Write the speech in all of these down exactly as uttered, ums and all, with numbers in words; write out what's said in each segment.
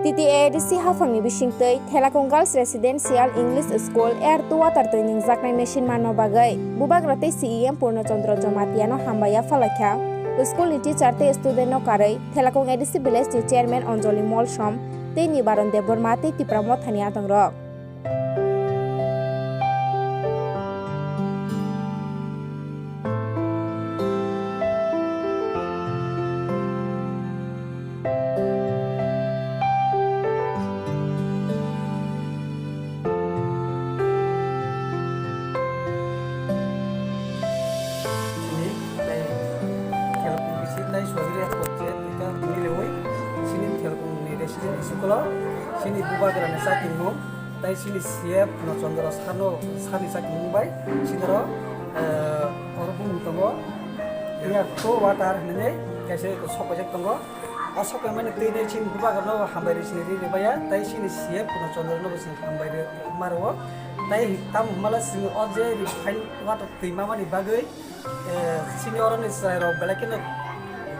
T T A A D C haphangni bisingtwi Thelakung Girls Residential English School air to water twi nungjaknai machine manna bagwi Bubagra tei C E M Purno Chandra Jamatia no hambai yapha laikha. School ni teacher tei student no karwi Thelakung A D C village ni chairman Anjali Molsom tei Nibaran Debbarma tei Tipra Motha ni adongrok. Chini tei Thelkung bisi tei Sogri Airport je duita miliwi chini Thelkung ni resident school o chini Bubagra ni chatimung tei chini C M no Chandra Sano sani chatimung bai chini oro, eh, oro bumung tongo. Air to water hinwi kaisa sopaijak tongo. O sopaimani twi nai chini Bubagra no hambai rwi chini ri rwbaiya tei chini C M Purno Chandra no bo chini hambai rwi ma rwo. Tei tamo hwnba le chwng o je refine water twi mamani bagwi Eh, chini oroni chwrairok belai kheno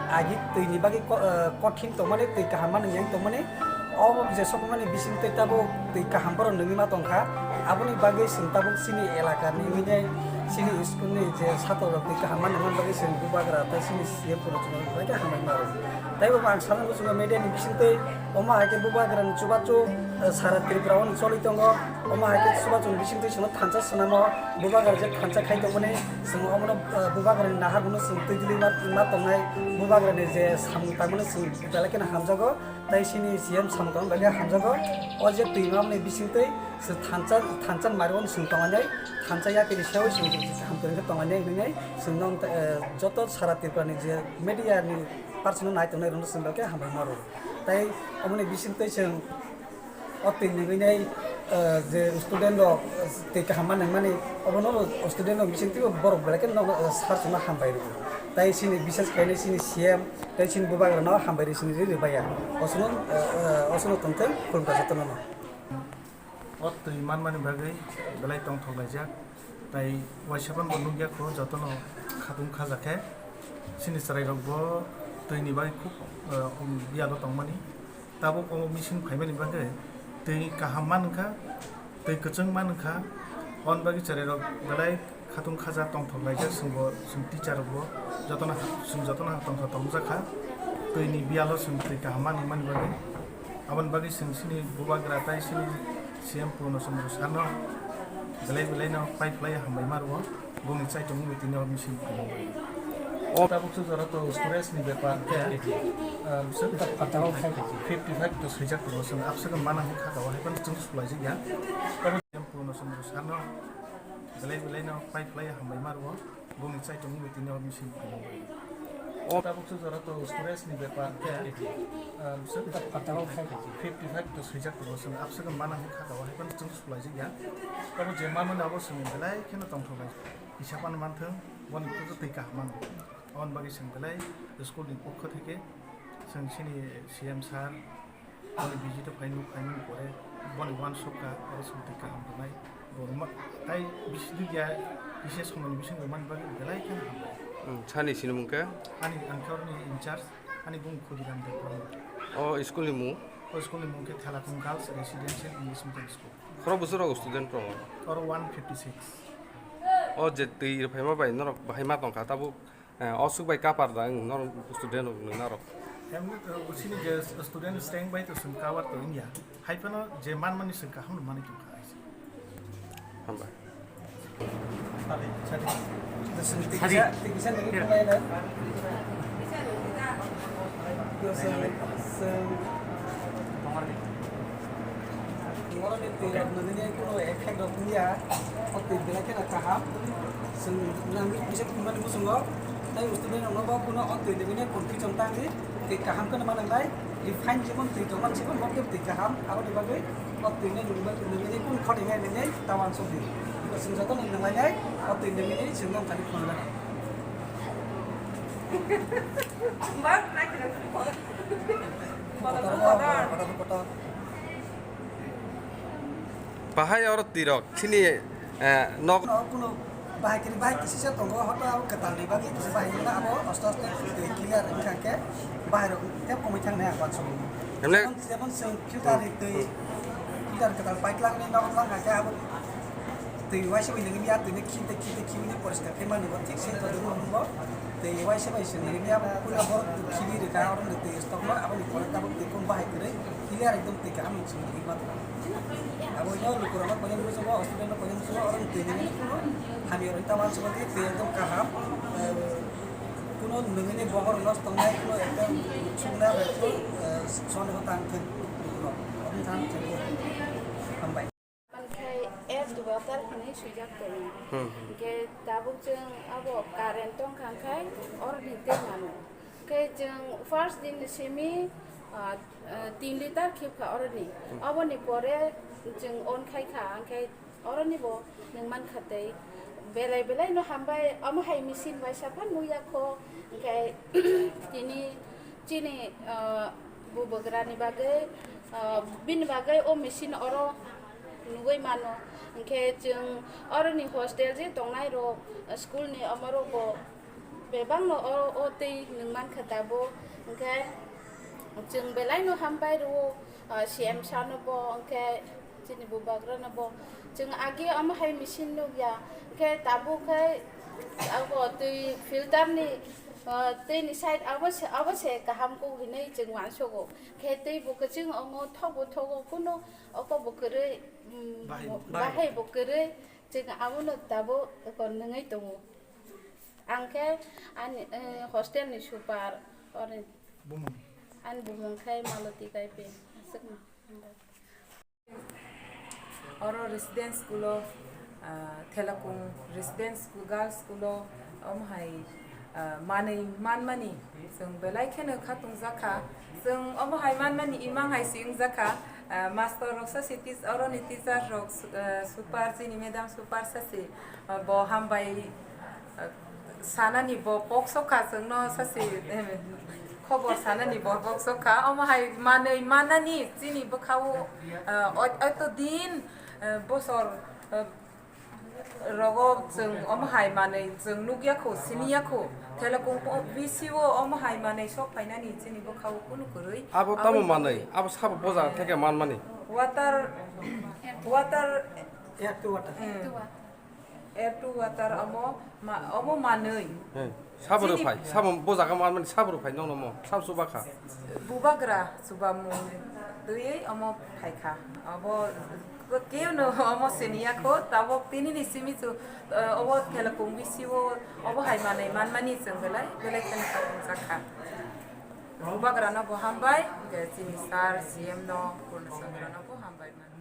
agi twini bagwi ko-, eh, kothin tongmani, twi kaham ma nwngyang tongmani. Obo je sokmani bisingtwi tabuk twi kaham borok nungwi ma tongkha. Aboni bagwi chwng tabuk chini elakani hwnwi chini schoolni je satrorok twi kaham ma nungmani bagwi chwng Bubagra tei chini C M Purno Chandra bai khe hambai ma rwo. Tei bo ang sana muchungo media ni bisingtwi omo hai khe Bubagrani chubachu, eh, sara Tripura o choli tongo. Omo hai khe chubachu ni bisingtwi chwngno thansa swnamo, Bubagra je thansa khai tongmani, chwng omono, eh, Bubagrani nahar bono chwng twi dili ma, ma tongnai, Bubagrani je samung tangmani chwng belai kheno hamjago, tei chini C M samung tangmani belai khe hamjago. O je twi mamani bisingtwi chwng thansa, thansa ni mari bono chwng tongnai, thansa yapiri seui chwng kaham kwrwng khe tongnai hwnwi chwngno, eh, joto sara Tripura ni je media ni person no nai tongnai rokno chwng belai khe hambai ma rwo. Tei omoni bisingtwi chwng o twi nungwi nai, eh, je student rok, eh, twi kaham ma nungmani, obono student rok bisingtwi borok belai khe nogo, eh, sir chwngno hambai rwo. Tei chini bises khainai chini C M tei chini Bubagra no hambai rwi chini ri rwbaiya. Oswkno, eh, eh, oswkno tongthwng khulumkha jotono no. O twi manmani bagwi belai tongthok laijak, tai waisa phano bo nukya kho, jotono khatung khaja khe. Chini chwrairokbo twini bagwi khub, eh, um, biyalo tongmani. Tabuk omo machine phaimani bagwi twi kaham man wngkha, twi kwchwng man wngkha, aboni bagwi chwrairok belai khatung khaja tongthok laijak, chwngbo, chwng teacher rokbo jotono ha-, chwng jotono ha tongthok tongjakha, twini biyalo chwng twi kaham ma nungmani bagwi. Aboni bagwi chwng chini Bubagra tai chini C M Purno Chandra Sano belai belai no pai phlai hambai ma rwo, bongni chaitung wngwi tini o machine phaimani bagwi. O tabuk se jora to storage ni bepar khe, ah, fifty five to swijak tongo, chwng abswk mana hwn kha, o hai phano chwng sulai jak ya. Tabuk C M Purno Chandra Sano belai belai no pai phlai hambai ma rwo, bongni chaitung wngwi tini o machine phaimani bagwi. O tabuk se jora to storage ni bepar khe, ah, fifty five to swijak tongo, chwng abswk mana hwn kha, o hai phano chwng sulai jak ya. Tabuk je manmani abo chwng belai kheno tongthok lai. Kisa phano manthwng, boni khugo twi kaham mano. Aboni bagwi chwng belai school ni pokho theke chwng chini C M sir boni visit o phai nuk phaimani pore boni uansukha, oro chwng twi kaham rwnai. Bo ma-, tai bisi dugya kisa somoni bisingo mani bagwi belai kheno hambai. Hmm, sani sinimung khe? Ani ang khe oroni in charge, ani bung Khudiram Debbarma. O school ni mung? O school ni mung khe Thelakung Girls Residential English Medium School. Khorok bwswk rok student tongo? Oro one fifty six. O je twi rwphaima bai norok bahai ma tongkha, tabuk, eh, o swk bai kapar da wng norok student rok nung narok? Em, eh, chini je student strength bai to chwng cover to wngya. Hai phano je manmani chwng kaham rw mani tongkha hai se. Hambai. Sadi. Borokni twi rok nangni kuno effect rok wngya, o twi belai kheno kaham. Chwng nangni kisa thumani muchungo, tei student rokno bo kuno o twi nangni confusion tangwi twi kaham kheno manangnai. Refine jemon twi tongmani se bo khe twi kaham, aboni bagwi o twi no nungwi, nungwi kun khoti nai nai ta uansukdi. Chwng joto no nunglainai, o twi nungwi chwng no thani phunuknai. Bak, nai kheno. Kotor, kotor, kotor. Bahai oro twi rok chini, eh, nok. No, kuno Bahai kiri bahai kisi se tongo, hoto abo kwtal ni bagwi kisi bahai wngna abo aste aste twi clear wngkha khe bahai rok tei komwi thang nai ang uansukgo. Emne- Jemon, jemon chwng filter ni twi, filter kwtal pipe langni nok lang kha khe abo twi uaisa bai nangwi ya twi no khinte khinte khiwi ni poriskar khe mani bo thik se twi bo twi uaisa bai se nangwi ya bo puila borok twi khiwi rwkha oro ni twi stock no abo ni pore tabuk twi kung bahai kwrwi clear ekdom twi kaham ni chwng nangwi ma tongo. Abo no lukurokno koinwi muchungo, hospital no koinwi muchungo, oro ni twi nini kuno hamya rwkha, tamo chwngno twi twi ekdom kaham, eh, kuno nungini bohor no tongnai kuno ekdom chukna bai kuno, eh, soni ho tang thung lukurok, abo tang thung hambai. Mankhai air to water hinwi swijak tongo. Hmm. Hwnkhe tabuk chwng abo current tongkha hwnkhe oro ni tei mano. Hwnkhe chwng first din ni simi, ah, ah, tin litre khibkha oroni. Oboni pore chwng on khaikha, hwnkhe oroni bo nwng mankha tei belai belai no hambai, omo hai machine bai saphang nukya kho, hwnkhe tini chini, ah, bubagra ni bagwi, ah, bini bagwi o machine oro nugwi mano, hwnkhe chwng oroni hostel je tongnai rok, school ni omo rok bo bebak no o, o twi nwng mankha tabuk, hwnkhe chwng belai no hambai rwo, ah, C M sir no bo, hwnkhe chini bubagra no bo, chwng agi omo hai machine nukya, hwnkhe tabuk khe abo twi filter ni, ah, twi ni side abo se, abo se kaham kok hinwi chwng uansugo, khe twi bo kwchwng wngo, thok bo thogo, kuno oko bo kwrwi, mm, bahai bo kwrwi, chwng abono tabuk eko nungwi tongo. Ang khe ani, eh, hostel ni super, ore. Bumung. Ani bumung khe Maloti Kaipe, aswkno. Oro residence school o, ah, Thelakung residence school, girls school o, omo hai, ah, manwi manmani chwng belai kheno khatung jakha. Chwng omo hai manmani imang hai si wngjakha, ah, master rok sasi tis-, oroni teacher rok su-, ah, super, chini madam super sasi, ah, bo hambai, ah, sanani bo pok sokha chwngno sasi, eh, khobor sanani bo pok sokha. Omo hai manwi manani chini bwkhao, ah, ot-, oto din, ah, bosor, ah, rogo chwng omo hai manwi chwng nukya kho, siniya kho. Thelakung po-, B C O omo hai manwi sok phainani chini bwkhao kunu kwrwi. Abo tamo manwi, abo sabo boja theke manmani. Water, water, air to water. Hmm. Air to water omo ma-, omo manwi. He, sabo rw phai, sabo boja khe manmani sabo rw phai nokno mo, sabo chuba kha. Bubagra chubamung twiwi omo phaikha. Abo keo no omo siniya kho, tabok tini ni simi chu, eh, obo Thelakung B C O obo hai manwi manmani chwng belai, belai kheno khatung jakha. Bubagra no bo hambai, hwnkhe chini sir C M no, Purna Chandra no bo hambai mano.